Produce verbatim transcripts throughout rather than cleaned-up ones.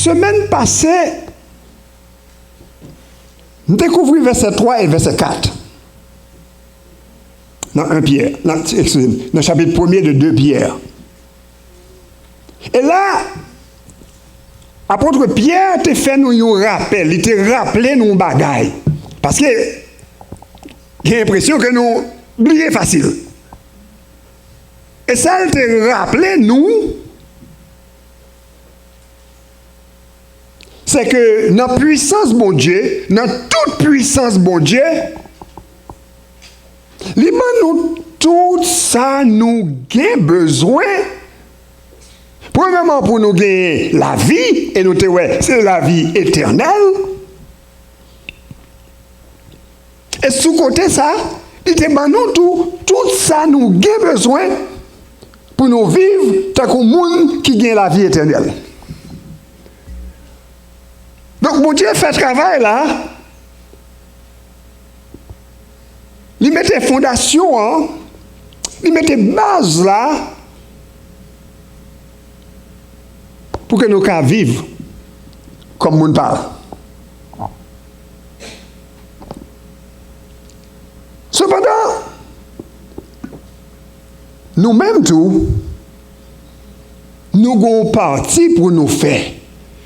Semèn pase, m dekouvri vèsè twa e vèsè kat nan en Pyè, nan, eskize m, nan chapit premye de de Pyè. E la, apot Pyè te fè nou yon rapèl, li te raple nou yon bagay. Paske gen enpresyon ke nou bliye fasil. E sa l te raple nou, se ke nan pwisans Bondye, nan tout pwisans Bondye, li ban nou tout sa nou gen bezwen. Premyèman, pou nou genyen lavi, e nou te wè, se lavi etènèl. E sou kote sa, li te ban nou tou, tout sa nou gen bezwen pou nou viv tankou moun ki gen lavi etènèl. Donk, Bondye fè travay la, li mete fondasyon an, li mete baz la, pou ke nou ka viv kòm moun pa l. Sepandan, nou menm tou, nou gen yon pati pou nou fè.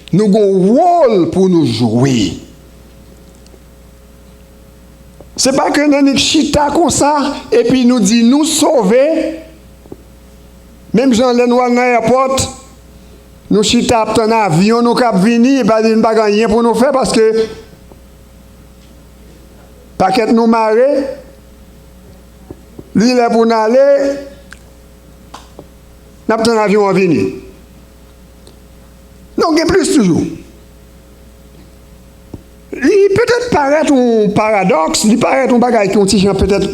Nou gen yon wòl pou nou jwe. Se pa ke n annik chita konsa, epi nou di nou sove, menm jan lè nou al nan èpòt, nou chita ap tann avyon nou k ap vini, epi nou pa gen anyen pou nou fè, paske pakèt nou mare, li lè pou n ale, n ap tann avyon an vini. Non, gen plis toujou. Li petèt parèt yon paradòks, li parèt yon bagay ki yon ti jan petèt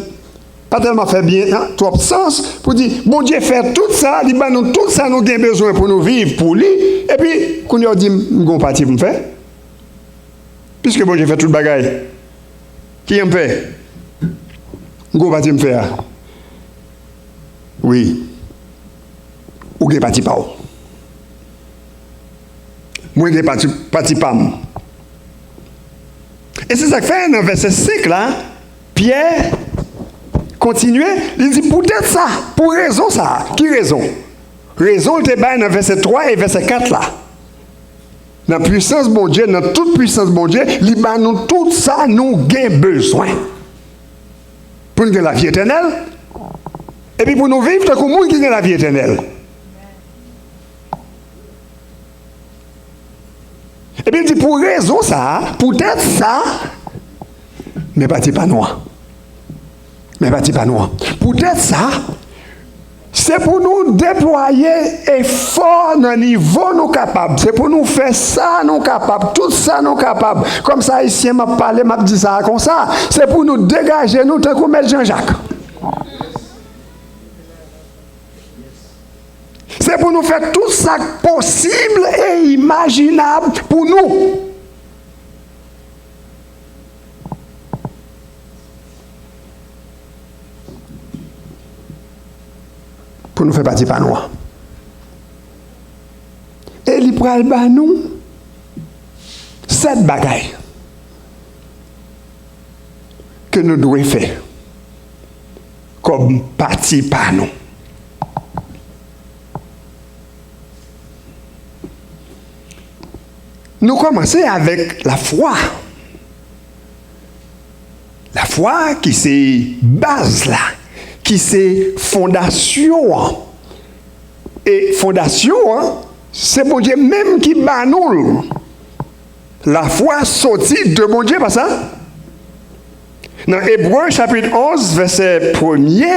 pa tèlman fè byen, an, twòp sans, pou di, Bondye fè tout sa, li ban nou tout sa nou gen bezwen pou nou viv pou li, epi, kounye a w di m, m gen yon pati pou m fè. Piske Bondye fè tout bagay, ki jan m fè? M gen yon pati m fè a. Wi. Ou gen pati pa w. Mwen gen pati, pati pa m. E se sa k fè nan vèsè senk la, Pyè kontinye, li di, poutèt sa, pou rezon sa a. Ki rezon? Rezon l te bay nan vèsè twa e vèsè kat la. Nan pwisans Bondye, nan tout pwisans Bondye, li ba nou tout sa nou gen bezwen. Pou n gen lavi etènèl, epi pou nou viv tankou moun ki gen lavi etènèl. Epi l di, pou rezon sa a, poutèt sa, men pati pa nou an. Men pati pa nou an. Poutèt sa, se pou nou deplwaye efò nan nivo nou kapab. Se pou nou fè sa nou kapab, tout sa nou kapab. Kòm se Ayisyen m ap pale, m ap di sa a konsa. Se pou nou degaje nou tankou Mèt Jan Jak. Se pou nou fè tout sa k posib e imajinab pou nou. Pou nou fè pati pa nou an. E li pral ba nou sèt bagay ke nou dwe fè kòm pati pa nou. Nou kòmanse avèk lafwa. Lafwa ki se baz la, ki se fondasyon an. E fondasyon an, se Bondye menm ki ba nou l. Lafwa soti de Bondye, pa sa? Nan Ebre chapit onz, vèsè premye,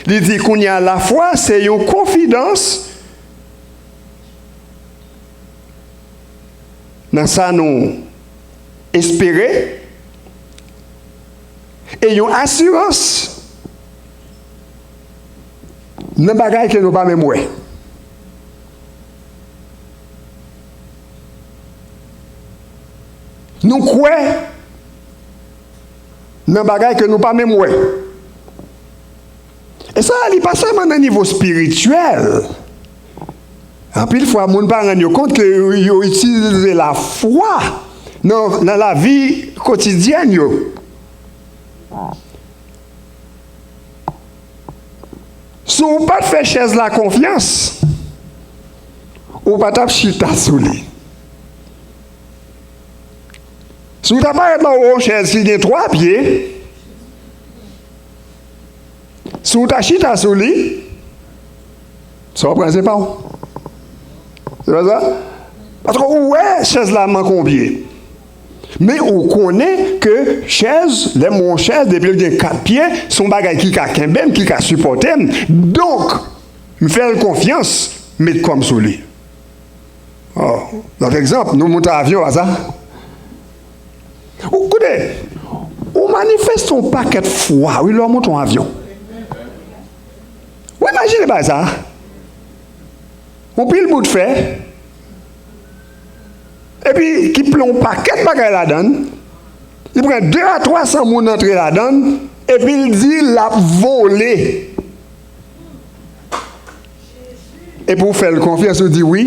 li di kounye a, lafwa se yon konfidans nan sa nou espere, e yon asirans nan bagay ke nou pa menm wè. Nou kwè nan bagay ke nou pa menm wè. E sa, li pa sèlman nan nivo espirityèl, Anpil fwa, moun pa rann yo kont ke yo, yo itilize lafwa nan, nan lavi kotidyèn yo. Si w pa t fè chèz la konfyans, ou pa t ap chita sou li. Si w ta parèt la, w wè yon chèz ki gen twa pye, si w ta chita sou li, sa w pran se pa w. Se pa sa? Paske ou wè chèz la manke yon pye. Men ou konnen ke chèz, lè m wè yon chèz, depi l gen kat pye, se yon bagay ki ka kenbe m, ki ka sipòte m. Donk, m fè l konfyans, m met kò m sou li. Oh, lòt egzanp, nou monte avyon, pa sa? Ou, koute, ou manifeste yon pakèt fwa, wi, lè w monte yon avyon. Ou imajine bagay sa? Yon pil bout fè, epi ki plen yon pakèt bagay ladan l, li pran de a twa san moun antre ladan l, epi l di l ap vole. Epi w fè l konfyans, ou di wi.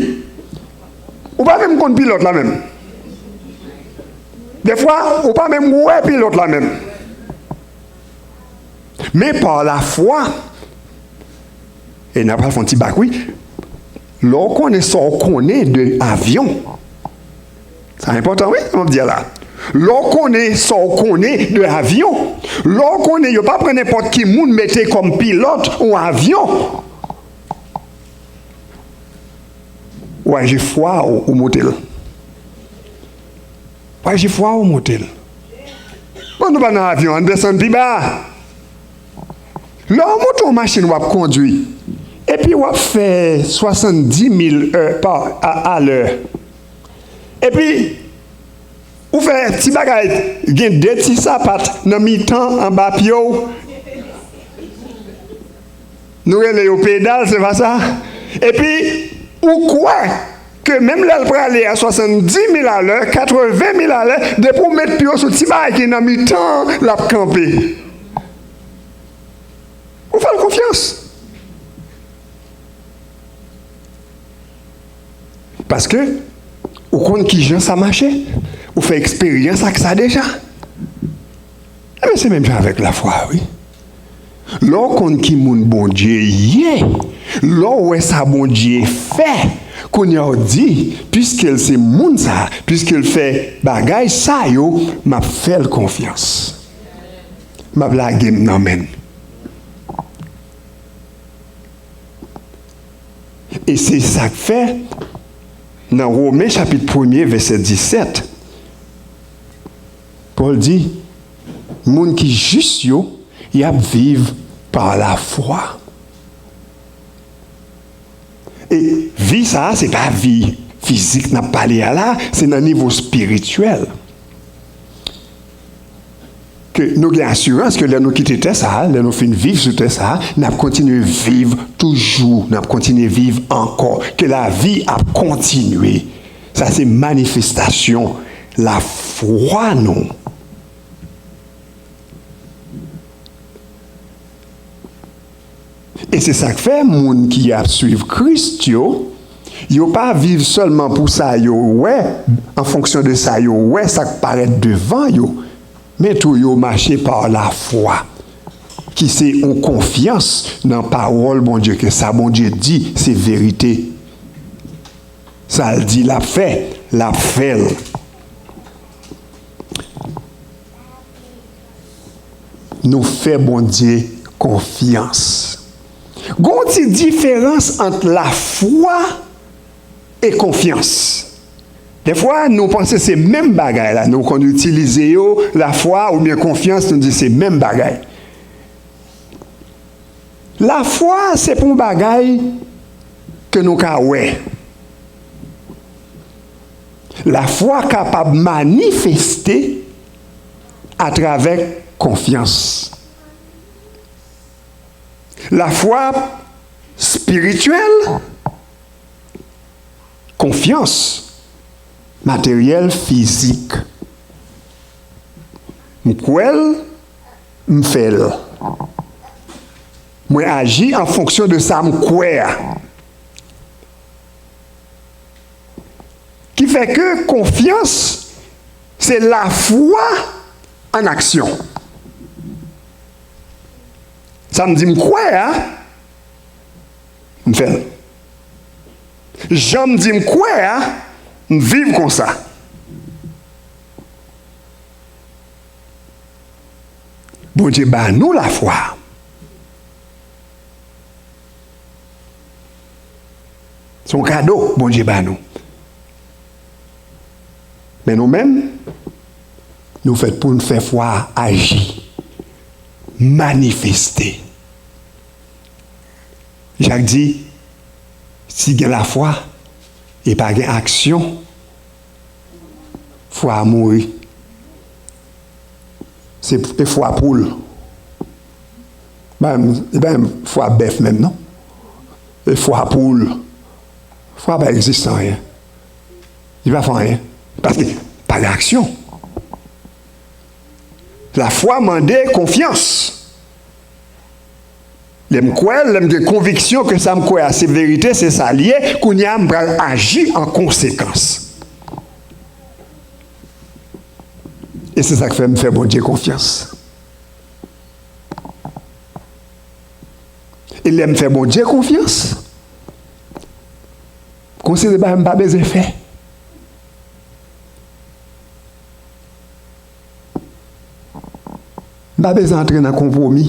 Ou pa menm konn pilòt la menm. Defwa, ou pa menm wè pilòt la menm. Men pa lafwa, e n a pral fè yon ti bak, wi. Lè w konnen sa w konnen de avyon, sa enpòtan, wi, sa m ap di a la. Lè w konnen sa w konnen de avyon, lè w konnen yo pa pran nenpòt ki moun mete kòm pilòt yon avyon, w aji fwa w, ou monte l. W aji fwa w, ou monte l. Bon, nou pa nan avyon, ann desann pi ba. Lè w monte yon machin w ap kondwi, epi w ap fè swasanndis mil è pa, a, alè, epi ou fè ti bagay, gen de ti sapat nan mitan anba pye w. Nou rele yo pedal, se pa sa? Epi, ou kwè ke menm lè l prale a swasanndis mil alè, katreven mil alè, depi w met pye w sou ti bagay ki nan mitan an, l ap kanpe. Ou fè l konfyans. Paske ou konn kijan sa mache. Ou fè eksperyans ak sa deja. Ebyen, se menm jan avèk lafwa, wi. Lè w konn ki moun Bondye ye, lè w wè sa Bondye fè, kounye a w di, piske l se moun sa, piske l fè bagay sa yo, m ap fè l konfyans. M ap lage m nan men l. E se sa k fè, nan Women chapit premye, vèsè disèt, Pòl di, moun ki jis yo, y ap viv pa lafwa. E vi sa a, se pa vi fizik n ap pale a la, se nan nivo espirityèl. Ke nou gen asirans ke lè nou kite tè sa a, lè nou fin viv sou tè sa a, n ap kontinye viv toujou, n ap kontinye viv ankò, ke lavi ap kontinye. Sa se manifestasyon lafwa nou. E se sa k fè moun ki ap swiv Kris yo, yo pa viv sèlman pou sa yo wè, an fonksyon de sa yo wè, sa k parèt devan yo, men tou yo mache pa lafwa, ki se yon konfyans nan pawòl Bondye, ke sa Bondye di se verite. Sa l di l ap fè, l ap fè l. Nou fè Bondye konfyans. Gon ti diferans ant lafwa e konfyans. Defwa, nou panse se menm bagay la, nou konn itilize yo, lafwa oubyen konfyans, nou di se menm bagay. Lafwa, se pou yon bagay ke nou ka wè. Lafwa kapab manifeste atravè konfyans. Lafwa espirityèl, konfyans materyèl, fizik. M kwè l, m fè l. Mwen aji an fonksyon de sa m kwè a. Fè ke konfyans, se lafwa an aksyon. Sa m di m kwè a, m fè l. Jan m di m kwè a, m viv konsa. Bondye ba nou lafwa. Se yon kado Bondye ba nou. Men nou menm, nou fèt pou n fè fwa a aji, manifeste. Jak di, si gen lafwa e pa gen aksyon, fwa a mouri. Se, e fwa poul. Pa menm, e pa menm fwa bèf menm, non. E fwa poul. Fwa pa egziste anyen. Li pa fè anyen. Paske pa gen aksyon. Lafwa mande konfyans. Lè m kwè l, lè m gen konviksyon ke sa m kwè a se verite, se sa l ye, kounye a m pral aji an konsekans. E se sa k fè m fè Bondye konfyans. E lè m fè Bondye konfyans, konsidere bagay m pa bezwen fè. M pa bezwen antre nan konpwomi.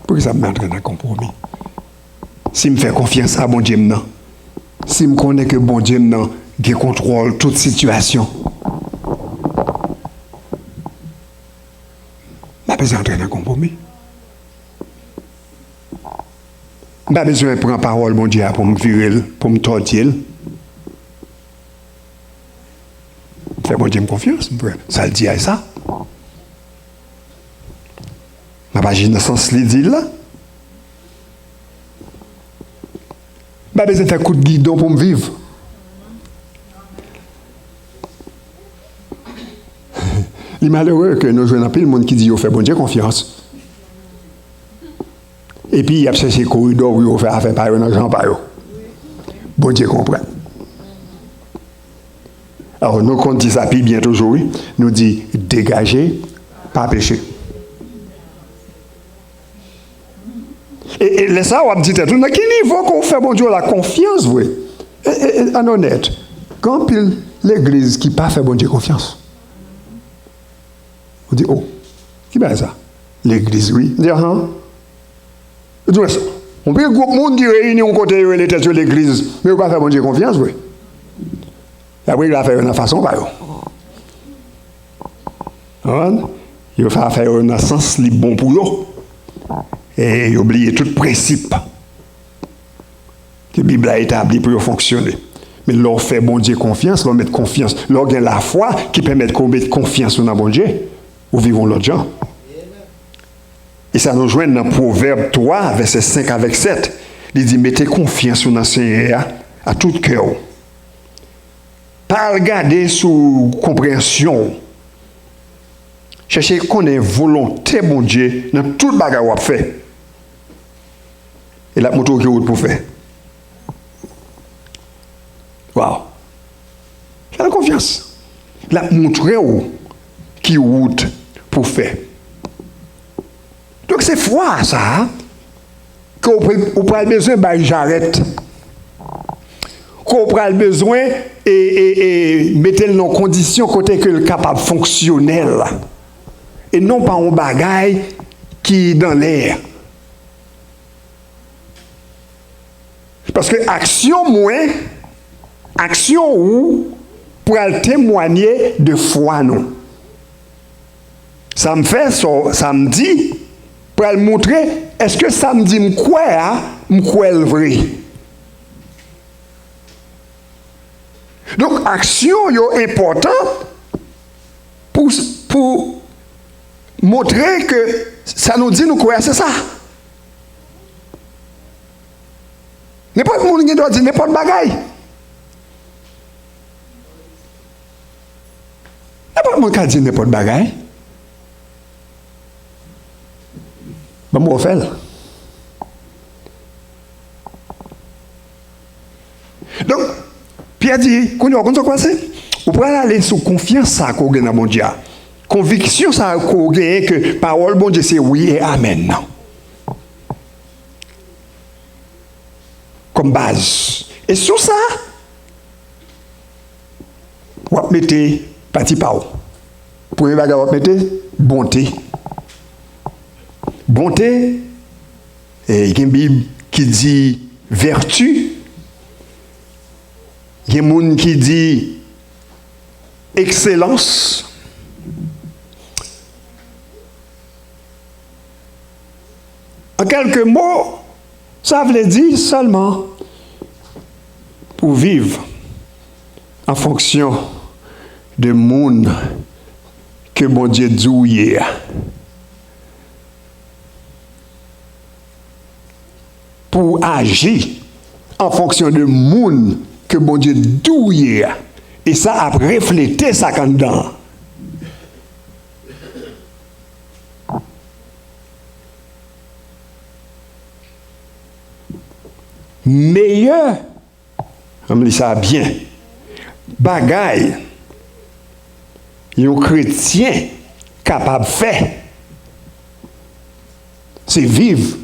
Poukisa m antre nan konpwomi? Si m fè konfyans a Bondye m nan, si m konnen ke Bondye m nan gen kontwòl tout sitiyasyon, m pa bezwen antre nan konpwomi. M pa bezwen pran pawòl Bondye a pou m vire l, pou m tòdye l. Fè Bondye m konfyans, m kwè sa l di a e sa. M ap aji nan sans li di l la. M pa bezwen fè kout gidon pou m viv. Li malere ke nou jwenn anpil moun ki di yo fè Bondye konfyans. Epi y ap chèche koridò pou yo fè afè pa yo nan jan pa yo. Bondye konprann. Alò, nou konn di sa pi byen toujou, wi. Nou di, degaje, pa peche. E, e lè sa a, w ap di tèt ou, nan ki nivo ke w fè Bondye w la konfyans vre? E, e, e, ann onèt, gen anpil legliz ki pa fè Bondye konfyans. Ou di, o, ki bagay sa? Legliz, wi. Ou di, anhan. Ou di, wè sa. Yon pil gwoup moun ki reyini yon kote, yo rele tèt yo legliz, men yo pa fè Bondye konfyans vre. Y ap regle afè yo nan fason pa yo. Konprann? Yo fè afè yo nan sans li bon pou yo. E yo bliye tout prensip ke Bib la etabli pou yo fonksyone. Men lè w fè Bondye konfyans, lè w met konfyans, lè w gen lafwa ki pèmèt ke w met konfyans ou nan Bondye, ou viv yon lòt jan. E sa nou jwenn nan Pwovèb twa, vèsè senk avèk sèt. Li di, mete konfyans ou nan Senyè a, a tout kè w. Pa al gade sou konpreyansyon w. Chèche konnen volonte Bondye nan tout bagay w ap fè. E l ap montre w ki wout pou w fè. Waw! Fè l konfyans. L ap montre w ki wout pou w fè. Donk, se fwa sa a ke w pre-, ou pral bezwen bay jarèt, ke w pral bezwen e, e, e mete l nan yon kondisyon kote ke l kapab fonksyonèl, e non pa yon bagay ki dan lè. Paske aksyon mwen, aksyon ou pral temwanye de fwa nou. Sa m fè, sa, sa m di, pral montre èske sa m di m kwè a, m kwè l vre. Donk, aksyon yo enpòtan pou, pou montre ke sa nou di nou kwè a, se sa. Nenpòt moun gen dwa di nenpòt bagay. Nenpòt moun ka di nenpòt bagay. Ban m wè w fè l. Donk, Pyè di, kounye a, w konn sa k pase? Ou pral ale sou konfyans sa ke w gen nan Bondye a. Konviksyon sa ke w genyen ke pawòl Bondye se wi e amèn nan. Kòm baz. E sou sa, w ap mete pati pa w. Premye bagay w ap mete, bonte. Bonte, e, gen Bib ki di vèti, gen moun ki di ekselans. An kèlke mo, sa vle di sèlman pou viv an fonksyon de moun ke Bondye di w ye a. Pou w aji an fonksyon de moun ke Bondye di w ye a. E sa ap reflete sa k anndan an. Meyè, ann li sa byen, bagay yon kretyen kapab fè, se viv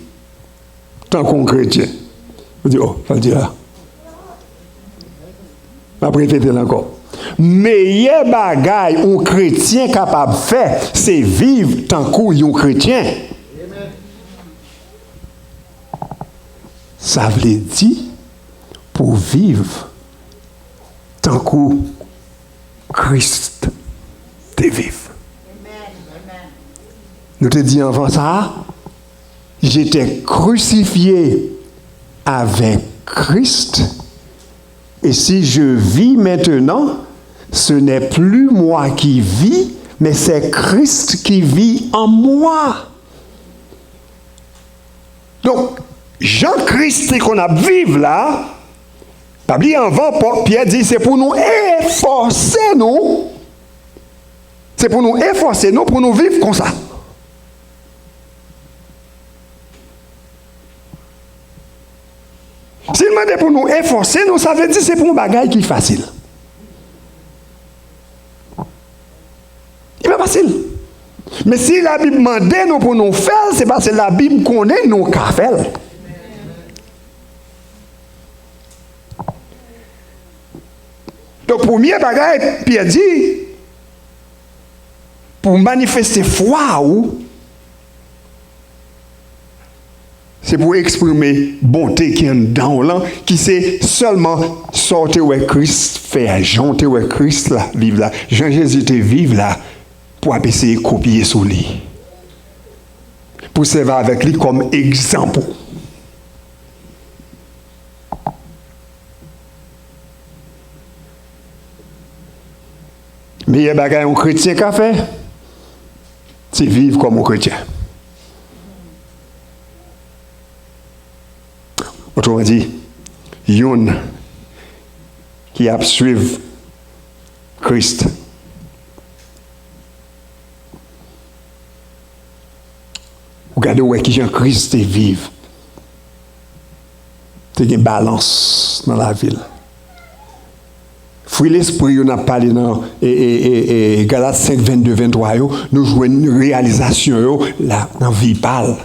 tankou yon kretyen. Ou di, "Oh, sa l di la." M ap repete l ankò. Meyè bagay yon kretyen kapab fè, se viv tankou yon kretyen. Sa vle di pou viv tankou Kris te viv. Nou te di anvan sa a, J'étais crucifié avec Christ, et si je vis maintenant, ce n'est plus moi qui vis, mais c'est Christ qui vit en moi. Donk, jan Kris te konn ap viv la, pa bliye anvan, Pò-, Pyè di se pou nou efòse nou, se pou nou efòse nou pou nou viv konsa. Si l mande pou nou efòse nou, sa vle di se pa yon bagay ki fasil. Li pa fasil. Men si Labib mande nou pou nou fè l, se paske Labib konnen nou ka fè l. Donk, premye bagay, Pyè di, pou manifeste fwa ou, se pou eksprime bonte ki anndan w lan, ki se sèlman sa w te wè Kris fè a, jan w te wè Kris la viv la, jan Jezi te viv la, pou w ap eseye kopye sou li, pou w sèvi avèk li kòm egzanp ou. Meyè bagay yon kretyen ka fè, se viv kòm yon kretyen. Otreman di, youn ki ap swiv Kris. Ou gade, ou wè kijan Kris te viv. Te gen balans nan lavi l. Fwi lespri yo n ap pale nan, e, e, e, e, Galat senk, vennde, venntwa yo, nou jwenn reyalizasyon yo la, nan vi pa l.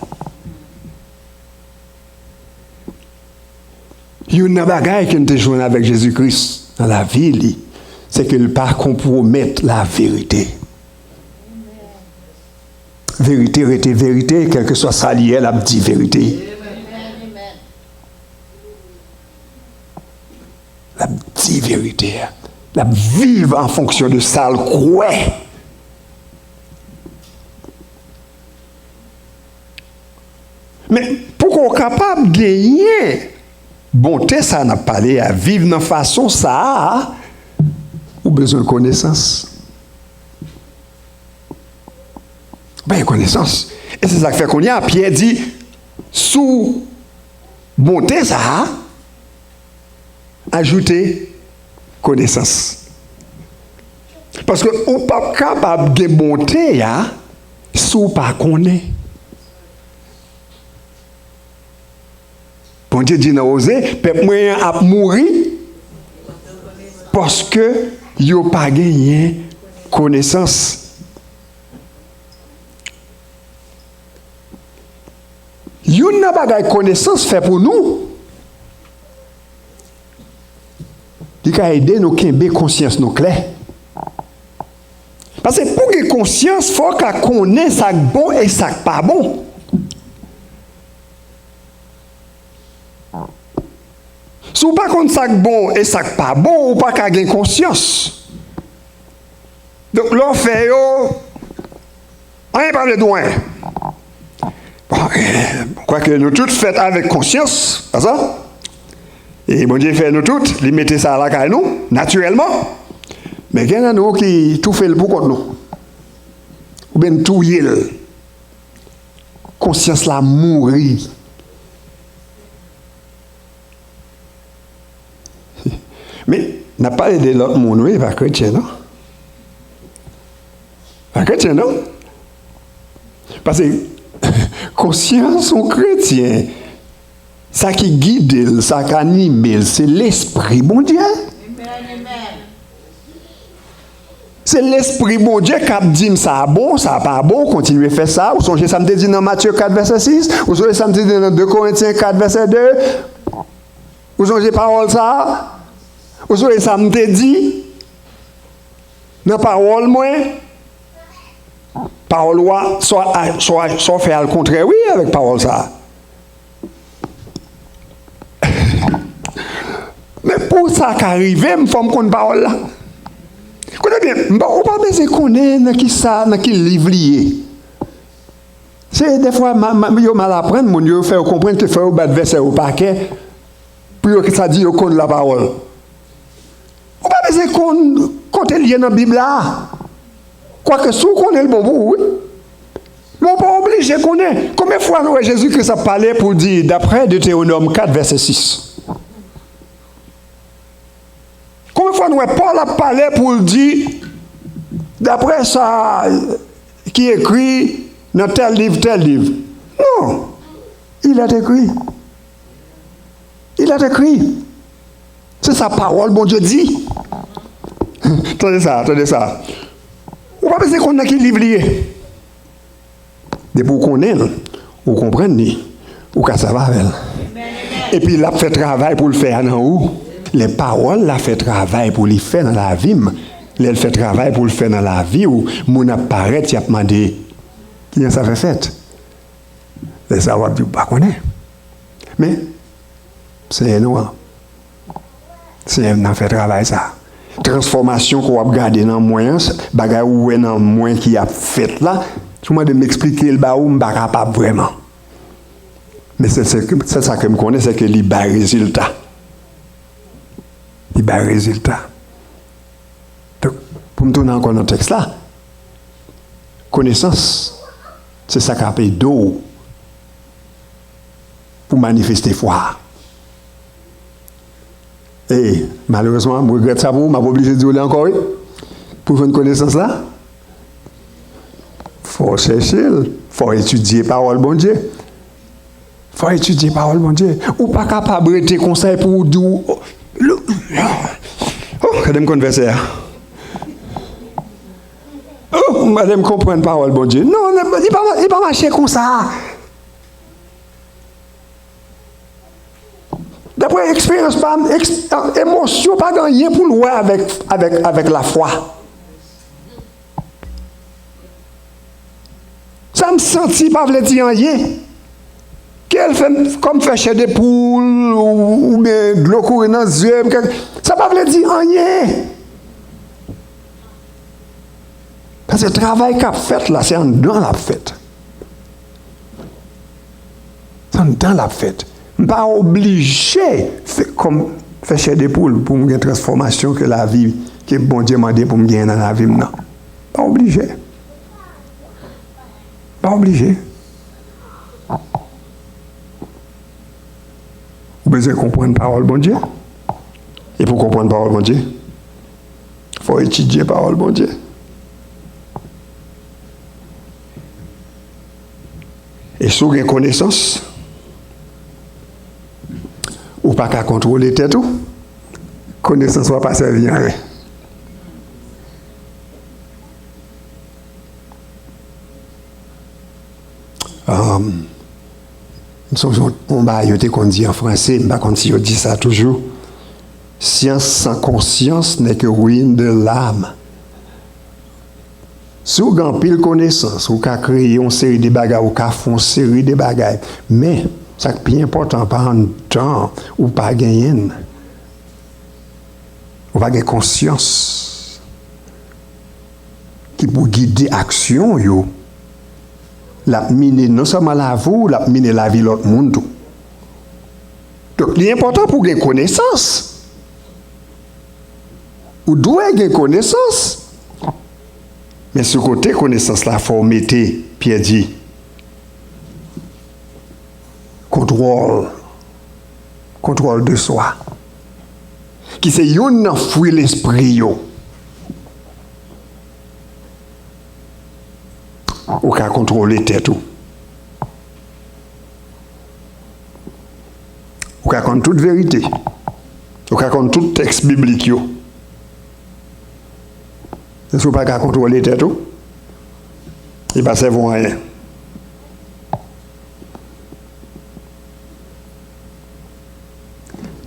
Youn nan bagay ke n te jwenn avèk Jezi Kris nan lavi li, se ke l pa konpwomèt laverite. Verite rete verite, kèlkeswa sa li ye, l ap di verite. L ap di verite a. L ap viv an fonksyon de sa l kwè. Men, pou ke w kapab genyen bonte sa a n ap pale a, viv nan fason sa a, ou bezwen konesans. Ou pa gen konesans. E se sa k fè kounye a, Pyè di, sou bonte sa a, ajoute konesans. Paske ou p ap kapab gen bonte a si w pa konnen. Bondye di nan Oze, pèp mwen an ap mouri Paske yo pa genyen konesans. Youn nan bagay konesans fè pou nou, li ka ede nou kenbe konsyans nou klè. Paske pou gen konsyans, fò w ka konnen sa k bon e sa k pa bon. Si w pa konn sa k bon e sa k pa bon, ou pa ka gen konsyans. Donk, lè w fè yo, anyen pa vle di w anyen. Bon, kwake nou tout fèt avèk konsyans, pa sa? E Bondye fè nou tout, li mete sa lakay nou, natirèlman. Men gen nan nou ki toufe l pou kont nou. Oubyen n touye l. Konsyans la mouri. Men, n ap pale de lòt moun, wi, pa kretyen, non. Pa kretyen, non. Paske konsyans yon kretyen, sa ki gide l, sa k anime l, se Lespri Bondye. Se Lespri Bondye k ap di m sa bon, sa pa bon, kontinye fè sa. Ou sonje sa m te di nan Matye kat vèsè sis? Ou sonje sa m te di nan de Korentyen kat vèsè de? Ou sonje pawòl sa a? Ou sonje sa m te di nan pawòl mwen? Pawòl ou a, sa w a, sa w a, sa w fè al kontrè, wi, avèk pawòl sa a. Men pou sa ka rive m, fò m konn pawòl la. Koute byen, m pa, ou pa bezwen konnen nan ki sa, nan ki liv li ye. Se defwa, ma, ma, yo mal aprann moun, yo fè yo konprann ke fò yo bat vèsè yo pa kè, pou yo sa di yo konn lapawòl. Ou pa bezwen konn kote l ye nan Bib la. Kwake si w konnen l bon pou ou, wi. Men w pa oblije konnen. Konbyen fwa nou wè Jezi Kris ap pale pou l di, daprè Detewonòm kat vèsè sis? Konbyen fwa nou wè Pòl ap pale pou l di, daprè sa ki ekri nan tèl liv, tèl liv? Non. Il est écrit. Il est écrit. Se sa pawòl Bondye di. Tande sa, tande sa. Ou pa bezwen konn nan ki liv li ye. Depi w konnen l, ou konprann li, ou ka sèvi avè l. Epi l ap fè travay pou l fè a nan ou. Lè pawòl la fè travay pou li fè nan lavi m, lè l fè travay pou l fè nan lavi w, moun ap parèt, y ap mande, kijan sa fè fèt? Lè sa a w ap di w pa konnen. Men, Senyè nou an, Senyè m nan fè travay sa a. Transfòmasyon ke w ap gade nan mwen an, bagay ou wè nan mwen ki ap fèt la, si w mande m eksplike l ba ou, m pa kapab vrèman. Men sèl, sèl, sèl sa ke m konnen, se ke li bay rezilta. Li bay rezilta. Donk, pou m tounen ankò nan tèks la, konesans, se sa k ap ede w pou manifeste fwa a. E, malerezman, m regrèt sa pou ou, m ap oblije di w li ankò, wi. Pou jwenn konesans la, fò w chèche l, fò w etidye pawòl Bondye. Fò w etidye pawòl Bondye. Ou pa kapab rete konsa epi w di w, oh, oh, gade m konn vèsè a. Oh, gade m konprann pawòl Bondye. Non, li pa, li pa mache konsa. Daprè eksperyans pa m, eks-, emosyon pa gen anyen pou l wè avèk, avèk, avèk lafwa. Sa m santi pa vle di anyen. Ke l fè m, kò m fè chè de poul, ou, oubyen dlo kouri nan zye m, kèk, sa pa vle di anyen. Paske travay k ap fèt la, se anndan l ap fèt. Se anndan l ap fèt. M pa oblije fè, kò m fè chè de poul pou m gen transfòmasyon ke lavi, ke Bondye mande pou m genyen nan lavi m nan. Pa oblije. Pa oblije. Ou bezwen konprann pawòl Bondye. E pou konprann pawòl Bondye, fò w etidye pawòl Bondye. E si w gen konesans, ou pa ka kontwole tèt ou. konesans w a pa sèvi anyen. Um, m sonje yon, yon bagay yo te konn di an franse, m pa konn si yo di sa toujou. Science sans conscience n'est que ruine de l'âme. Si w gen anpil konesans, ou ka kreye yon seri de bagay, ou ka fè yon seri de bagay. Men, sa k pi enpòtan, pa ann tan ou pa genyen l. Ou pa gen konsyans ki pou gide aksyon w yo. L ap mine non sèlman lavi w, l ap mine lavi lòt moun tou. Donk, li enpòtan pou w gen konesans. Ou dwe gen konesans. Men sou kote konesans la, fò w mete, Pyè di, kontwòl. Contrôle de soi, ki se youn nan fwi lespri yo. Ou ka kontwole tèt ou. Ou ka konn tout verite. Ou ka konn tout tèks biblik yo. Men si w pa ka kontwole tèt ou, li pa sèvi w anyen.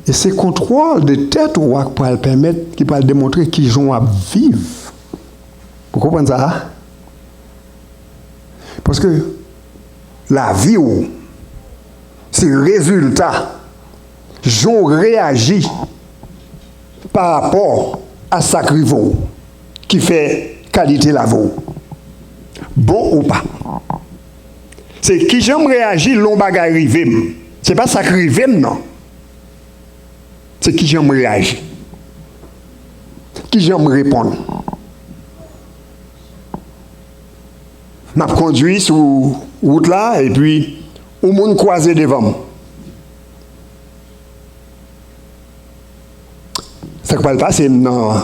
E se kontwòl de tèt ou a k pral pèmèt, ki pral demontre kijan w ap viv. Ou konprann sa a? Paske lavi w se rezilta jan w reyaji pa rapò a sa k rive w ki fè kalite lavi w. Bon ou pa. Se kijan m reyaji lè yon bagay rive m. Se pa sa k rive m nan. Se kijan m reyaji. Kijan m reponn. M ap kondui sou wout la, epi yon moun kwaze devan m. Sa k pral pase m nan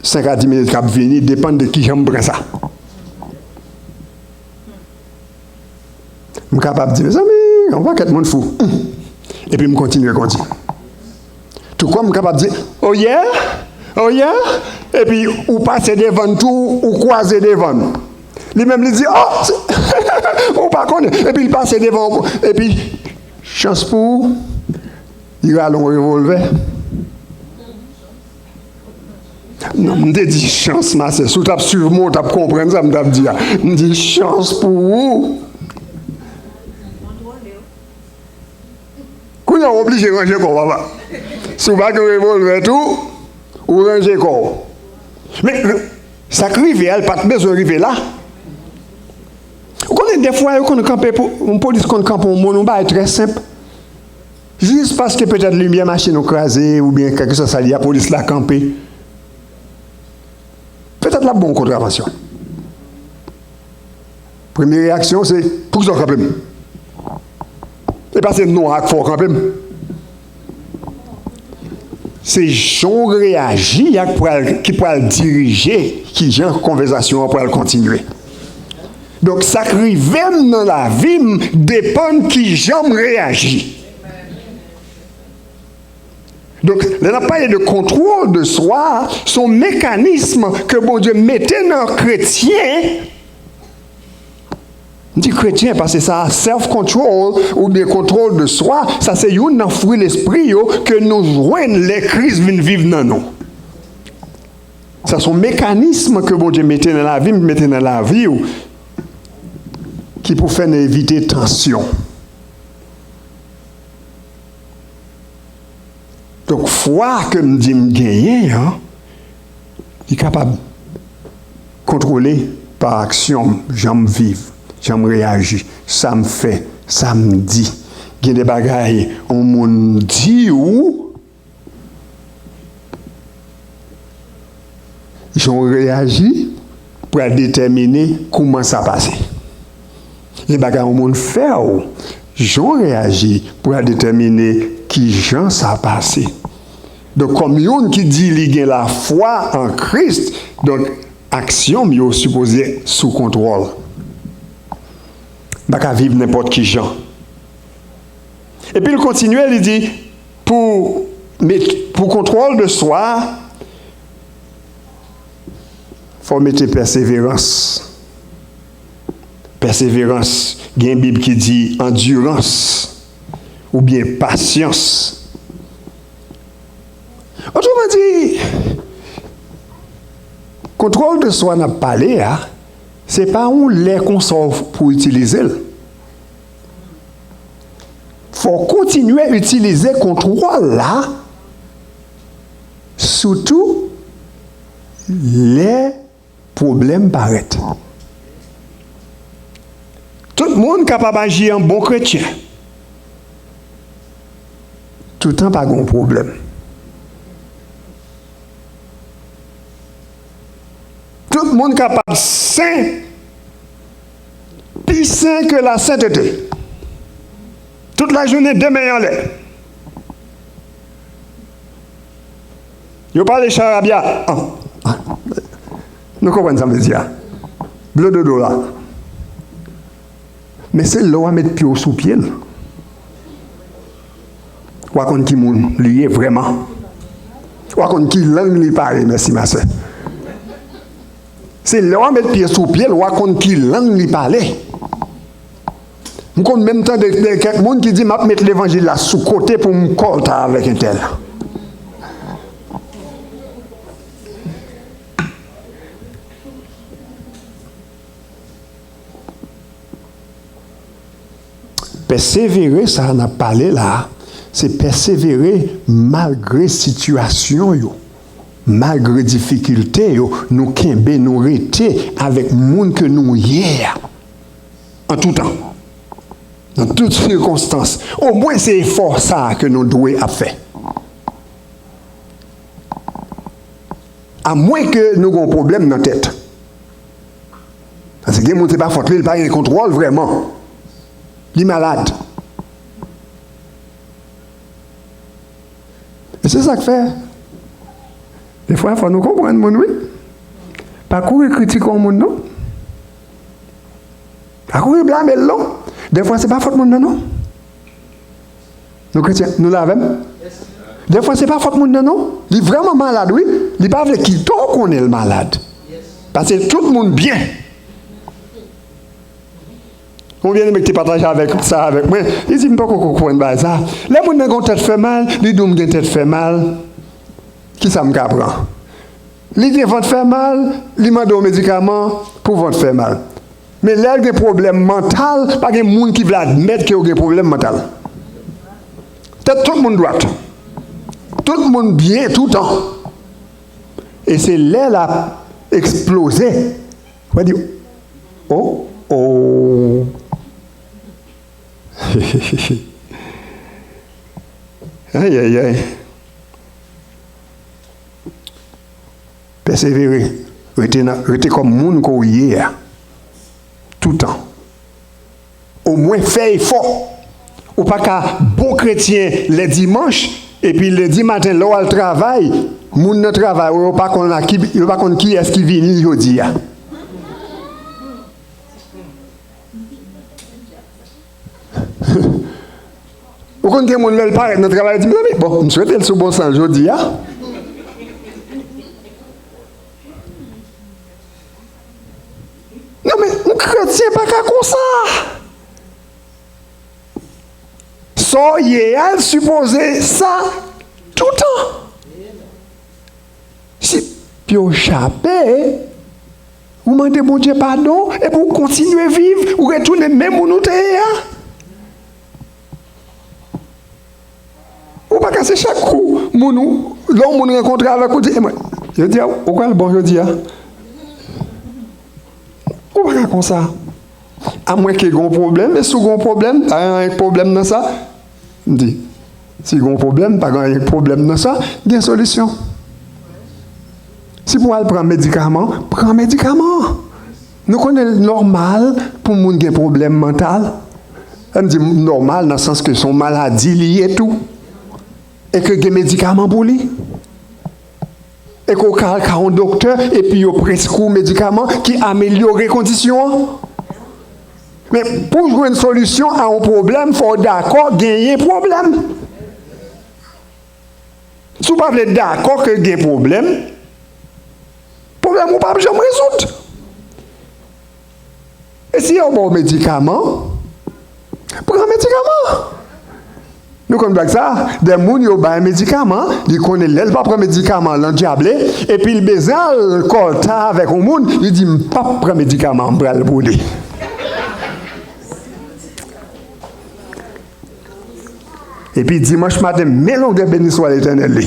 senk a dis minit k ap vini depann de kijan m pran sa. M kapab di, "Mezanmi, yon pakèt moun fou." Epi m kontinye kondui. Tou kòm m kapab di, "Oh yeah, oh yeah." Epi ou pase devan l tou, ou kwaze devan l. Li menm li di, "Oh, ou pa konnen." Epi l pase devan ou, epi chans pou ou, li rale yon revòlvè. Non, m te di chans, ma sè. Si w t ap swiv mwen, w t ap konprann sa m t ap di a. M di chans pou ou. Kounye a, w oblije ranje kò w, papa. Si w pa gen revòlvè tou, ou ranje kò w. Men, sa k rive a, l pa t bezwen rive la. Ou konnen, dèfwa, yo konn kanpe pou, yon polis konn kanpe yon moun, yon bagay trè senp. Jis paske petèt limyè machin ou kraze, oubyen kèlkeswa sa l ye a, polis la kanpe. Petèt l ap ba w yon kontravansyon. Premye reyaksyon w se, "Poukisa w kanpe m?" E pa se non a k fè w kanpe m. Se jan w reyaji a k pral, ki pral dirije kijan konvèsasyon an pral kontinye. Donk, sa k rive m nan lavi m depann kijan m reyaji. Donk, lè n ap pale de contrôle de soi, se yon mekanis ke Bondye mete nan kretyen. M di kretyen paske sa, self control oubyen contrôle de soi, sa se youn nan fwi lespri yo ke nou jwenn lè Kris vin viv nan nou. Sa se yon mekanis ke Bondye mete nan lavi m, mete nan lavi w, ki pou fè n evite tansyon. Donk, fwa ke m di m genyen an, li kapab kontwole pa aksyon m, jan m viv, jan m reyaji, sa m fè, sa m di. Gen de bagay yon moun di w, jan w reyaji pral detèmine kouman sa pase. Gen bagay yon moun fè w, jan w reyaji pral detèmine kijan sa pase. Donk, kòm youn ki di li gen lafwa an Kris, donk, aksyon m yo sipoze sou kontwòl. M pa ka viv nenpòt ki jan. Epi l kontinye, li di, pou Met, pou kontwòl de swa, fò w mete pèseverans. Pèseverans, gen Bib ki di andirans oubyen pasyans. Otreman di, kontwòl de swa n ap pale a, se pa yon lè konsa w pou itilize l. Fò w kontinye itilize kontwòl la, sitou lè pwoblèm parèt. Tout moun kapab aji an bon kretyen, toutan pa gen pwoblèm. Tout moun kapab sen, pi sen ke lasentete. Tout lajounen, de men anlè. Yo pale charabya. Ah, ah. Nou konprann sa m vle di a? Blododo la. Men se lè w a met pye w sou pye l, w a konn ki moun li ye vrèman. W a konn ki lang li pale, mèsi, ma sè. Se lè w a met pye sou pye l, w a konn ki lang li pale. M konn menm tande de kèk moun ki di, "M ap met levanjil la sou kote pou m kòlta avèk entèl." Pèsevere, sa a n ap pale la a, se pèsevere malgre sitiyasyon yo, malgre difikilte yo, nou kenbe, nou rete avèk moun ke nou ye a, an tou tan, nan tout sikonstans. Omwen se efò sa a ke nou dwe ap fè. Amwen ke nou gen yon pwoblèm nan tèt. Paske gen moun, se pa fòt li, li pa gen kontwòl vrèman. Li malad. E se sa k fè, defwa, fò nou konprann moun, wi. Pa kouri kritike yon moun, non. Pa kouri blame l, non. Defwa, se pa fòt moun nan, non. Nou kretyen, nou la avè m? Defwa, se pa fòt moun nan, non. Li vrèman malad, wi. Li pa vle kite w konnen l malad. Paske tout moun byen. Yon byeneme ki te pataje avèk, sa avèk mwen, li di, "M poko konprann bagay sa. Lè moun nan gen yon tèt fè mal, li di w, 'M gen tèt fè mal, ki sa m ka pran?' Li gen vant fè mal, li mande w medikaman pou vant fè mal. Men lè l gen pwoblèm mantal, pa gen moun ki vle admèt ke yo gen pwoblèm mantal. Tèt tout moun dwat. Tout moun byen toutan. E se lè l ap eksploze. Ou di, 'O, o.'" Ay, ay, ay. Pèsevere. Rete nan, rete kòm moun ke w ye a. Toutan. Omwen fè efò. Ou pa ka bon kretyen lè dimanch, epi lendi maten lè w al travay, moun nan travay ou yo pa konn a ki, yo pa konn kiyès ki vini jodi a. Ou konn gen moun lè l parèt nan travay, yo di, "Mezanmi, bon, m swete l sou bon san l jodi a." Non, men, yon kretyen pa ka konsa. Sa w ye a, l sipoze sa toutan. Si pye w chape, ou mande Bondye padon, epi w kontinye viv, ou retounen menm moun ou te ye a. Ou pa ka se chak kou moun ou, lè yon moun rankontre avèk ou, di, "E mwen, jodi a, ou pral bon jodi a." Ou pa ka konsa. Amwen ke gen yon pwoblèm, e si w gen yon pwoblèm, pa gen anyen k pwoblèm nan sa. M di, si gen yon pwoblèm, pa gen anyen k pwoblèm nan sa, gen solisyon. Si pou w al pran medikaman, pran medikaman. Nou konnen l nòmal pou moun gen pwoblèm mantal. Sa m di nòmal nan sans ke se yon maladi li ye tou. E ke gen medikaman pou li. E ke w ka al ka yon doktè, epi yo preskri w medikaman ki amelyore kondisyon an. Men pou w jwenn solisyon a yon pwoblèm, fò w dakò genyen pwoblèm. ou pa vle dakò ke gen pwoblèm, pwoblèm ou p ap janm rezoud. E si yo ba w medikaman, pran medikaman. Nou konn blag sa, de moun yo bay medikaman, li konnen lè l pa pran medikaman l andyable, epi l bezwen al kòlta avèk yon moun, li di, "M p ap pran medikaman, m pral boule." Epi dimanch maten, men longè beniswa Letènèl li.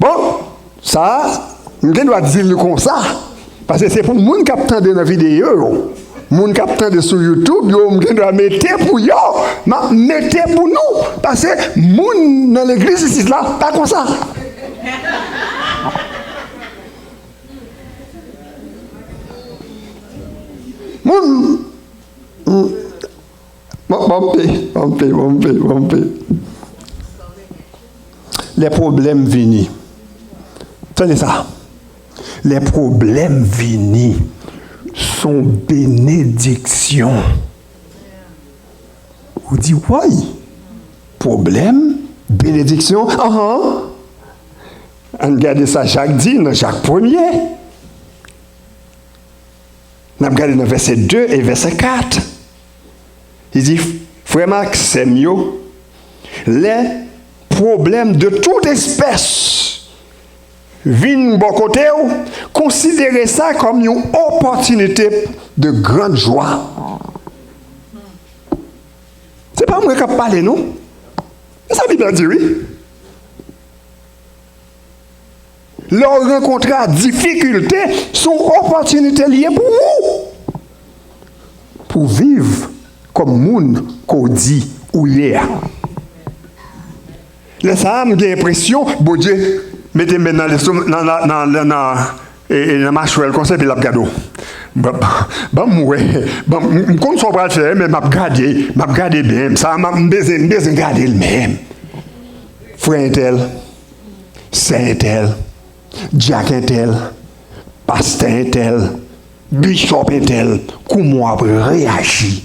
Bon, sa a, m gen dwa di l konsa, paske se pou moun k ap tande nan videyo yo, moun k ap tande sou YouTube yo, m gen dwa mete pou yo, m ap mete pou nou, paske moun nan legliz isit la pa konsa. Moun, m, Bon, bon, pe, bon, pe, bon, pe, bon, pe. Lè pwoblèm vini. Tande sa. Lè pwoblèm vini, s on benediksyon. Ou di, "Woy, pwoblèm, benediksyon, anhan." Ann gade sa Jak di nan Jak premye. N ap gade nan vèsè de e vèsè kat. Li di, "Frè m ak sè m yo, lè pwoblèm de tout espès vin bò kote w, konsidere sa kòm yon opòtinite de grand jwa." Se pa mwen k ap pale, non. Se sa Bib la di, wi. Lè w rankontre ak difikilte, se yon opòtinite li ye pou ou. Pou w viv kòm moun ke w di ou ye a. Lè sa a, m gen enpresyon Bondye mete men nan lestomak, nan, nan, nan, nan, nan, e, e, nan machwè l konsa, epi l ap gade w. Ban, ban, ban m wè, ban m, m konn sa w pral fè, men m ap gade, m ap gade byen. Sa a, m ap, m bezwen, m bezwen gade l menm. Frè entèl, sè entèl, dyak entèl, pastè entèl, bichòp entèl, kouman w ap reyaji?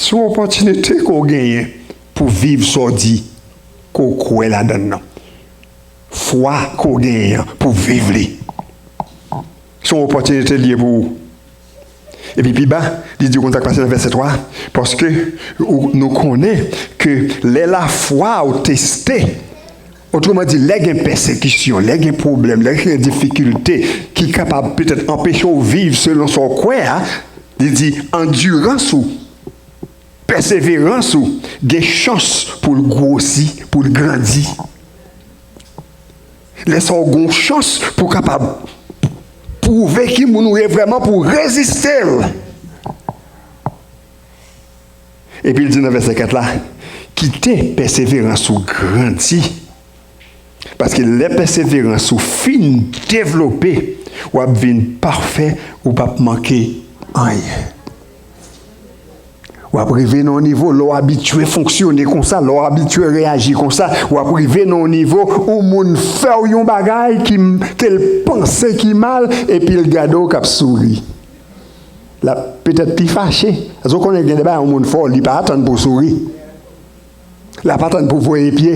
Se yon opòtinite ke w genyen pou viv sa w di ke w kwè ladan l nan. Fwa ke w genyen an pou viv li. Se yon opòtinite li ye pou ou. Epi pi ba, li di konsa k pase nan vèsè twa, paske ou, nou konnen ke lè lafwa w teste, otreman di, lè gen pèsekisyon, lè gen pwoblèm, lè gen difikilte ki kapab petèt anpeche w viv selon sa w kwè a, li di, andirans ou, pèseverans ou, gen chans pou l gwosi, pou l grandi. Lè sa w gen yon chans pou w kapab pwouve ki moun ou ye vrèman, pou w reziste l. Epi l di nan vèsè kat la, kite pèseverans ou grandi. Paske lè pèseverans ou fin devlope, w ap vin pafè, ou p ap manke anyen. W ap rive nan yon nivo, lè w abitye fonksyone konsa, lè w abitye reyaji konsa, w ap rive nan yon nivo ou moun fè w yon bagay ki, ke l panse ki mal, epi l gade w k ap souri. L ap petèt pi fache. Paske w konnen gen de bagay yon moun fè w, li pa atann pou w souri. L ap atann pou w voye pye.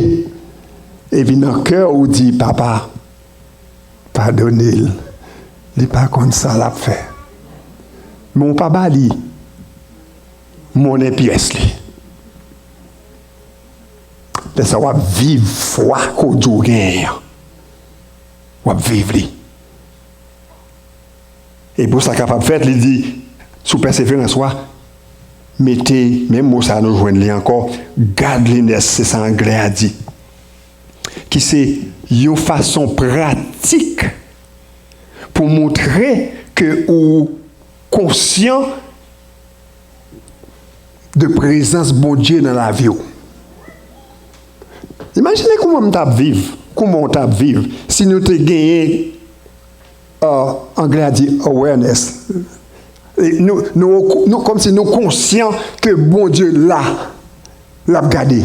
Epi nan kè w, ou di, "Papa, padone l. Li pa konn sa l ap fè." Men w pa ba li monnen pyès li. Lè sa w ap viv fwa ke w di w genyen an. W ap viv li. E pou sa kapab fèt, li di, sou pèseverans w a, mete, menm mo sa a nou jwenn li ankò, godliness, se sa anglè a di. Ki se yon fason pratik pou montre ke ou konsyan de prezans Bondye nan lavi w. Imajine kouman m t ap viv, kouman w t ap viv si nou te genyen, euh, anglè a di awareness. E nou, nou, nou, kòmsi nou konsyan ke Bondye la, l ap gade.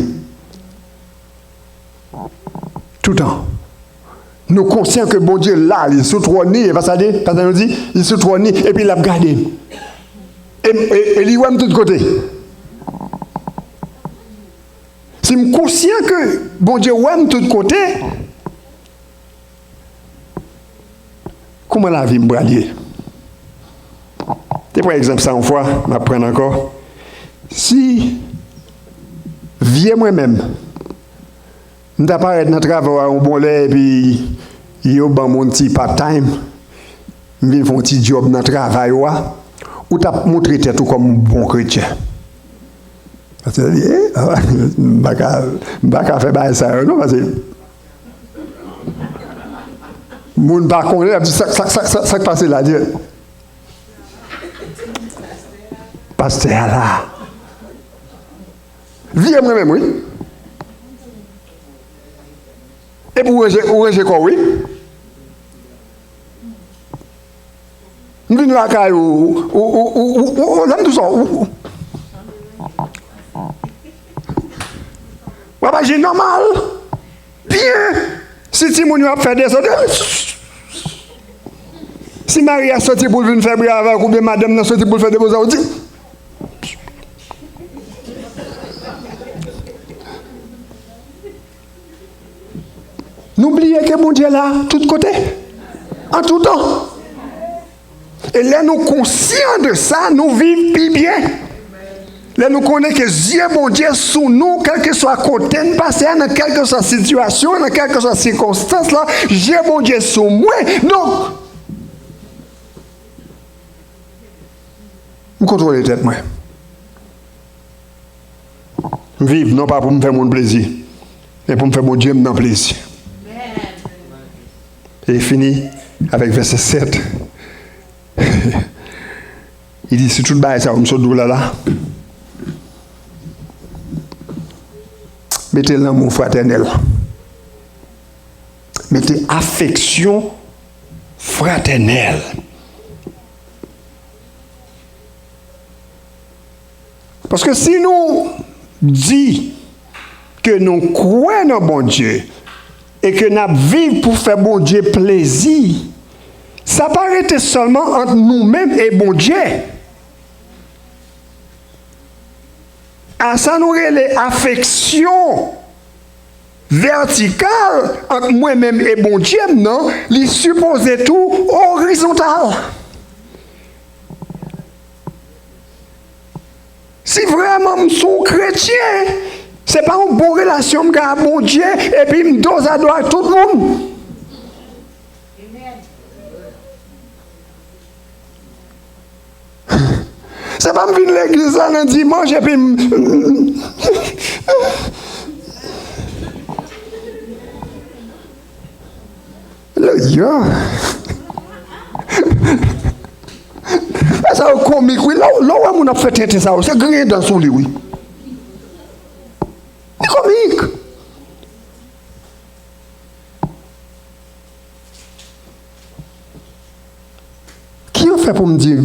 Toutan. Nou konsyan ke Bondye la, li sou twòn li, e pa sa li, pa sa nou di, li sou twòn li, epi l ap gade. E, e, e li wè m tout kote. Si m konsyan ke Bondye wè m tout kote, kòman lavi m pral ye? Te pran egzanp sa yon fwa, m ap pran l ankò. Si vye mwen menm, m ta parèt nan travay a yon bon lè, epi yo ban m yon ti part time, m vin fè yon ti djòb nan travay ou a, ou t ap montre tèt ou kòm yon bon kretyen. Pastè di, eh, m pa ka, m pa ka fè bagay sa yo non, paske moun pa konnen, y ap di, sa, sa, sa, sa, sa k pase la, di, pastè a la. Vye mwen menm, wi. Epi ou ranje, ou ranje kò w, wi. M vin lakay ou, ou, ou, lè m di w sa, ou, ou, w ap aji nòmal, byen. Si timoun yo ap fè dezòd, si mari a soti pou l vin fè bri avè w, oubyen madanm nan soti pou l fè depozay, ou di, nou bliye ke Bondye la tout kote, an tout tan. E lè nou konsyan de sa, nou viv pi byen. Lè nou konnen ke zye Bondye sou nou, kèlkeswa kote n pase a, nan kèlkeswa sitiyasyon, nan kèlkeswa sikonstans la, zye Bondye sou mwen. Donk, m kontwole tèt mwen. M viv non pa pou m fè moun plezi, men pou m fè Bondye m nan plezi. E fini avèk vèsè sèt. Li di, si tout bagay sa yo m sot di w la la, mete lanmou fratènèl, mete afeksyon fratènèl. Paske si nou di ke nou kwè nan Bondye e ke n ap viv pou fè Bondye plezi, sa pa rete sèlman ant nou menm e Bondye. A sa nou rele afeksyon vètikal ant mwen menm e Bondye m nan, li sipoze tou orizontal. Si vrèman m se yon kretyen, se pa yon bon relasyon m gen ak Bondye, epi m dozado ak tout moun. Se pa m vin legliz la nan dimanch, epi m, m, m, Alelouya. Sa yo komik, wi. Lè w, lè w wè moun ap fè tenten sa yo, se griyen dan sou li, wi. Li komik. Ki yo fè pou m di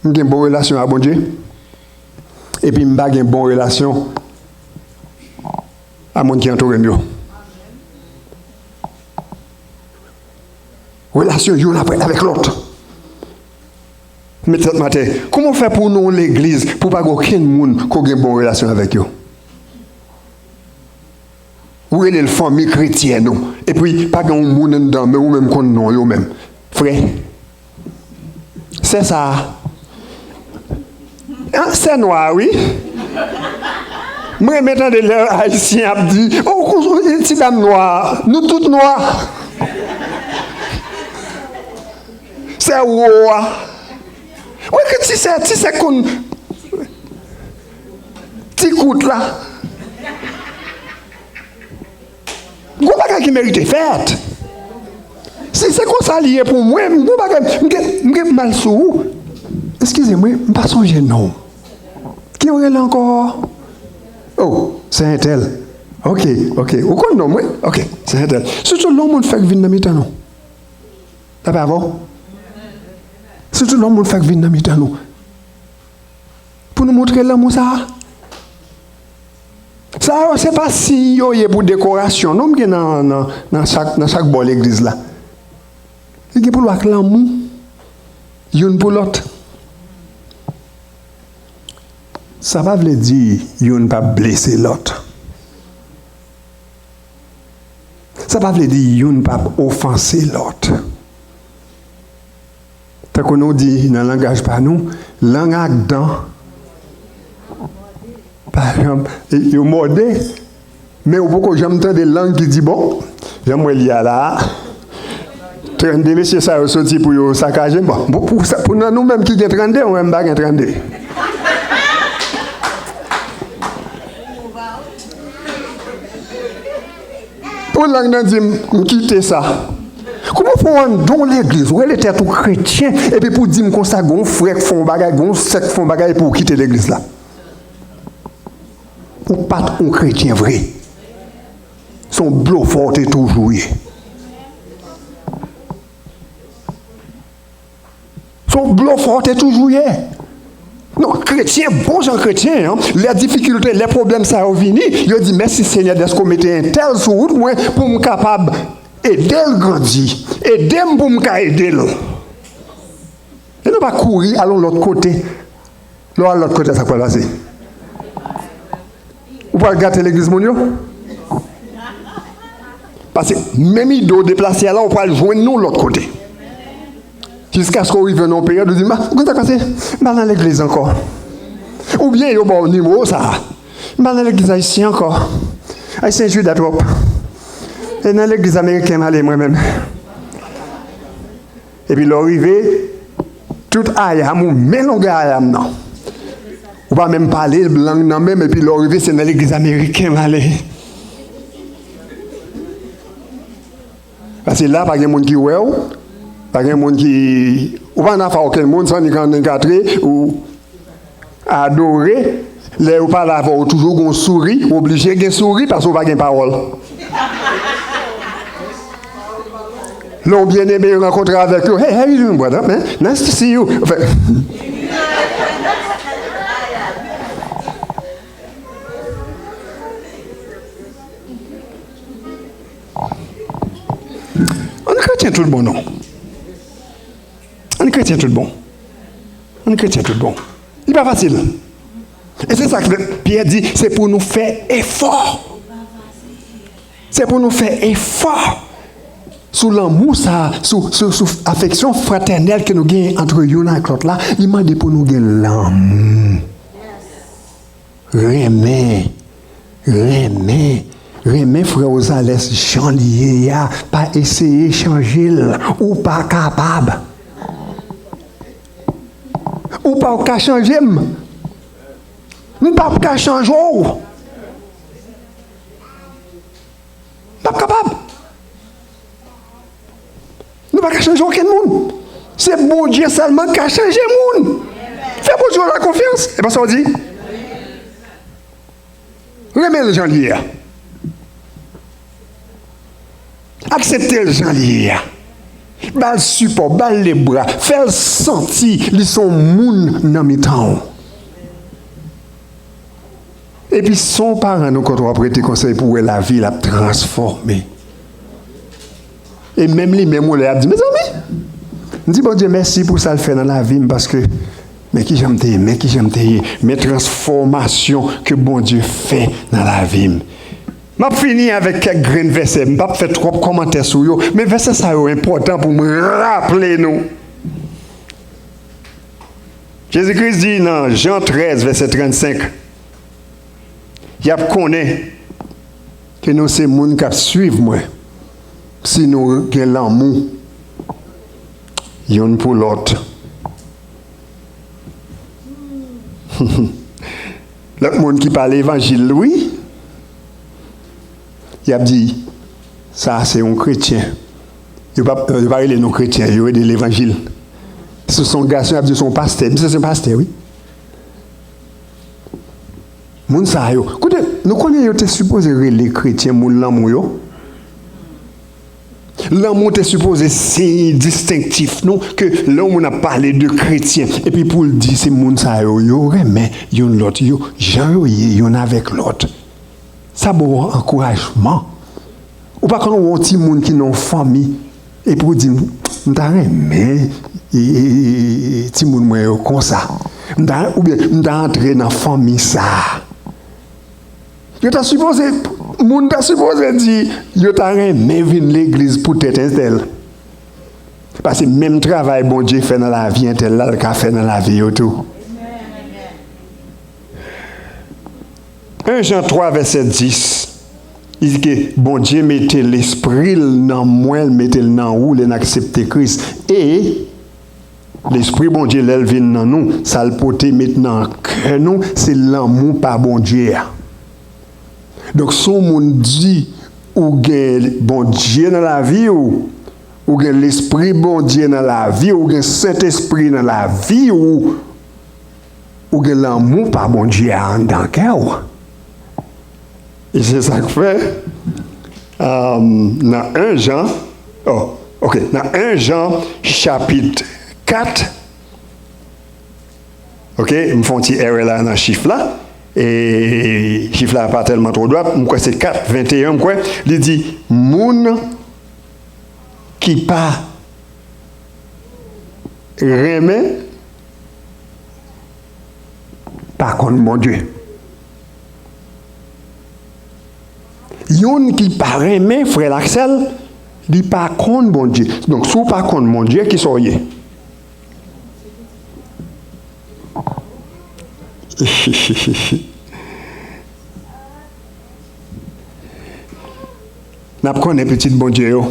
m gen bon relasyon ak Bondye, epi m pa gen bon relasyon a moun ki antoure m yo. Relasyon youn apre, avèk lòt. Met tèt m atè. Kòman w fè pou w nan yon legliz, pou w pa gen okenn moun ke w gen bon relasyon avèk yo? Ou rele l fanmi kretyèn ou, epi pa gen yon moun anndan, men ou menm konn non yo menm. Frè, sè sa a, ah, sè nwa a, wi. Mwen renmen tande lè Ayisyen ap di, "Oh, kou-, ti dam nwa a, nou tout nwa." Sè wo a. Wi, ke ti sè, ti sè konn ti kout la. Gwo bagay ki merite fèt. Si se konsa li ye pou mwen, m gwo bagay, m gen, m gen mal sou ou. Eskize mwen, m pa sonje non w. Ki yo rele ankò? Oh, se entèl. Ok, ok. Ou konn non mwen? Ok, se entèl. Sitou lè yon moun fèk vin nan mitan nou. Sa pa vre? Sitou lè yon moun fèk vin nan mitan nou. Pou nou montre lanmou sa a. Sa yo, se pa siy yo ye pou dekorasyon. Non, m gen nan, nan, nan chak, nan chak bò legliz la. Li gen pou l wè ak lanmou, youn pou lòt. Sa pa vle di youn p ap blese lòt. Sa pa vle di youn p ap ofanse lòt. Tankou nou di nan langaj pa nou, lang ak dan, pa janm, yo mòde, men ou poko janm tande lang ki di, "Bon, jan m wè l ye a la a, trannde mesye sa yo soti pou yo sakaje m." Bon, pou, pou sa, pou nan nou menm ki gen trannde, mwen m pa gen trannde. Pou lang nan di m, m kite sa. Kouman w fè w anndan yon legliz, ou rele tèt ou kretyen, epi pou w di m konsa, gen yon frè k fè yon bagay, gen yon sè k fè yon bagay, epi w kite legliz la? Ou pa t yon kretyen vre. Se yon blofè w te toujou ye. Se yon blofè w te toujou ye. Non, kretyen, bon jan kretyen, an, lè difikilte, lè pwoblèm sa yo vini, yo di, "Mèsi, Senyè, dèske w mete entèl sou wout mwen pou m kapab ede l grandi. Ede m pou m ka ede l." E nou pa kouri al yon lòt kote. Lè w al lòt kote, sa k pral pase? Ou pral gate legliz moun yo? Paske menm ide w deplase a la, ou pral jwenn nou lòt kote. Jiskaske w rive nan yon peryòd, ou di, "M pa, konn sa k pase? M pa nan legliz ankò." Oubyen yo ba w nimewo sa a. "M pa nan legliz ayisyen ankò. Ayisyen jida twòp. E nan legliz ameriken m ale mwen menm." Epi lè w rive, tout ayam ou, men longè ayam nan. Ou pa menm pale lang nan menm, epi lè w rive, se nan legliz ameriken m ale. Paske la, pa gen moun ki wè w, pa gen moun ki, ou pa nan afè okenn moun, san ni kan ni katre, ou adore, lè yo pale avè w, toujou gen yon souri, ou oblije gen souri, paske w pa gen pawòl. Lè yon byeneme rankontre avèk yo, "Hey, how you doing, brother? Man, nice to see you." Fè, ann kretyen tout bon, non. Ann kretyen tout bon. Ann kretyen tout bon. Li pa fasil. E se sa k fè Pyè di, se pou nou fè efò. Se pou nou fè efò sou lanmou sa, sou, sou, sou afeksyon fratènèl ke nou gen ant youn ak lòt la. Li mande pou nou gen lanmou. Renmen. Renmen. Renmen frè Ozales jan l ye a. Pa eseye chanje l. Ou pa kapab. Ou pa ka chanje m. M p ap ka chanje w. M p ap kapab. Nou pa ka chanje okenn moun. Se Bondye sèlman k ka chanje moun. Fè Bondye w la konfyans. E pa sa w di? Renmen l jan l ye a. Aksepte l jan l ye a. Ba l sipò, ba l lebra, fè l santi li se yon moun nan mitan w. Epi se yon paran nou kote w ap rete konsa epi w wè lavi l ap transfòme. E menm li menm ou lè ap di, "Mezanmi, m di Bondye mèsi pou sa l fè nan lavi m, paske men kijan m te ye, men kijan m te ye, men transfòmasyon ke Bondye fè nan lavi m." M ap fini avèk kèk grenn vèsè. M p ap fè twòp kòmantè sou yo, men vèsè sa yo enpòtan pou m raple nou. Jezi Kris di nan Jan trèz, vèsè trannsenk, y ap konnen ke nou se moun k ap swiv mwen si nou gen lanmou youn pou lòt. Lòt moun ki pale levanjil, wi, y ap di, "Sa a se yon kretyen." Yo pa, yo pa rele nou kretyen, yo rele levanjil. Si se yon gason, y ap di, "Se yon pastè." Misye se yon pastè, wi. Moun sa yo, koute, nou konnen yo te sipoze rele kretyen moun lanmou yo. Lanmou te sipoze siy distenktif nou, ke lè yon moun ap pale de kretyen, epi pou l di se moun sa yo, yo renmen youn lòt, yo, jan yo ye youn avèk lòt. Sa ba w ankourajman. Ou pa konn wè yon timoun ki nan yon fanmi, epi w di, "M ta renmen, e, e, e, e, timoun mwen yo konsa." M ta, oubyen m ta antre nan fanmi sa a. Yo ta sipoze, moun ta sipoze di, yo ta renmen vin legliz poutèt entèl. Paske menm travay Bondye fè nan lavi entèl la, l ka fè nan lavi yo tou. En Jan twa, vèsè dis, li di ke Bondye mete lespri l nan mwen, l mete l nan ou, lè n aksepte Kris. E lespri Bondye, lè l vin nan nou, sa l pote met nan kè nou, se lanmou pa Bondye a. Donk, si yon moun di ou gen Bondye nan lavi w, ou gen lespri Bondye nan lavi w, ou gen Sentespri nan lavi w, ou gen lanmou pa Bondye a anndan kè w. E se sa k fè, um, nan en Jan, oh, ok, nan en Jan chapit kat, ok, m fè yon ti erè la nan chif la, e chif la pa tèlman twò dwat, m kwè se kat venteyen, m kwè, li di, moun ki pa renmen pa konn Bondye. Youn ki pa renmen, frè l ak sè l, li pa konn Bondye. Donk, si w pa konn Bondye, kisa w ye? N ap konnen pitit Bondye yo.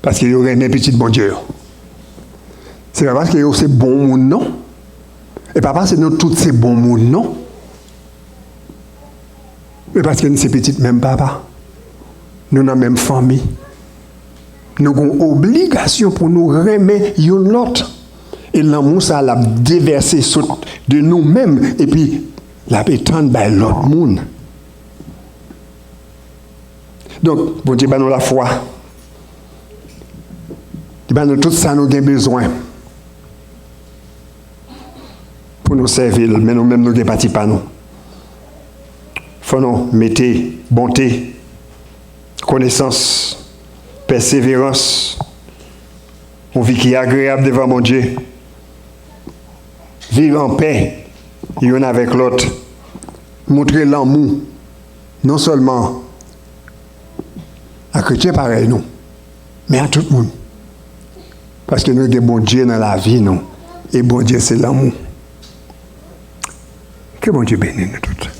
Paske yo renmen pitit Bondye yo. Se pa paske yo se bon moun, non. E pa paske nou tout se bon moun, non. E paske nou se pitit menm papa. Nou nan menm fanmi. Nou gen obligasyon pou nou renmen youn lòt. E lanmou sa a, l ap devèse sot de nou menm, epi l ap etann bay lòt moun. Donk, Bondye ba nou lafwa. Li ba nou tout sa nou gen bezwen pou nou sèvi l, men nou menm nou gen pati pa nou. Fò nou mete bonte, konesans, pèseverans, yon vi ki agreyab devan Bondye, viv anpè youn avèk lòt, montre lanmou non sèlman a kretyen parèy nou, men a tout moun. Paske nou gen Bondye nan lavi nou, e Bondye se lanmou. Ke Bondye beni nou tout.